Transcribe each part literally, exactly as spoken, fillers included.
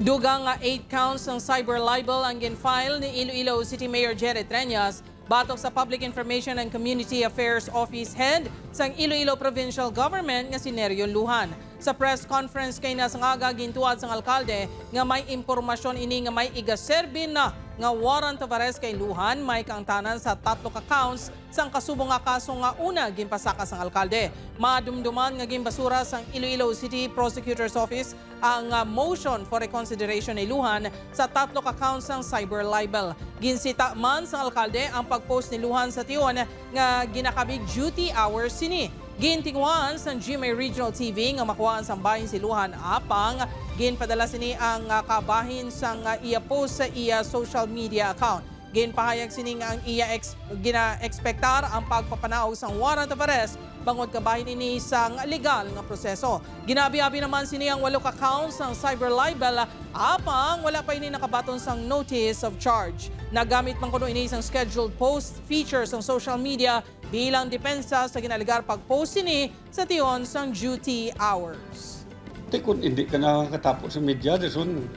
Dugang nga eight counts sang cyber libel ang gin-file ni Iloilo City Mayor Jerry Treñas batok sa Public Information and Community Affairs Office Head sang Iloilo Provincial Government nga si Nerion Lujan. Sa press conference kay na sa ngaga, gintuwad sang alkalde nga may impormasyon ini nga may igaserbi na nga warrant of arrest kay Lujan, may kaangtanan sa tatlo ka counts sang kasubong nga kaso nga una ginpasaka sang alkalde. Madumduman nga ginbasura sang Iloilo City Prosecutor's Office ang, ah, motion for reconsideration ni Lujan sa tatlo ka counts sang cyber libel. Ginsita man sang alkalde ang pag-post ni Lujan sa tion nga ginakabig duty hours sini. Gintinguhaan sang G M A Regional T V nga makuhaan sang bahin si Lujan, apang ginpadala sini ang, ah, kabahin sang, ah, iya post sa iya social media account. Ginpahayag sini nga ang iya ex-, gina-ekspektar ang pagpapanaog sang warrant of arrest bangod kabahin ini sang legal nga proseso. Ginabi-abi naman sini ang walo ka counts sang cyber libel, apang wala pa ini nakabaton sang notice of charge. Nagamit man kuno ini sang scheduled post feature sang social media bilang depensa sa ginalegar pag-post sini sa tion sang duty hours. Ti, kung hindi ka nakakatapo sa media, dason,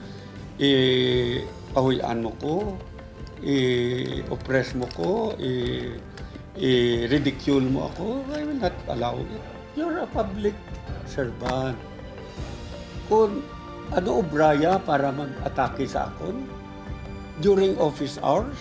i-pahuy-an mo ko, i-oppress mo ko, i-, i-ridicule mo ako, I will not allow it. You're a public servant. Kung ano obraya para mag-atake sa akon during office hours,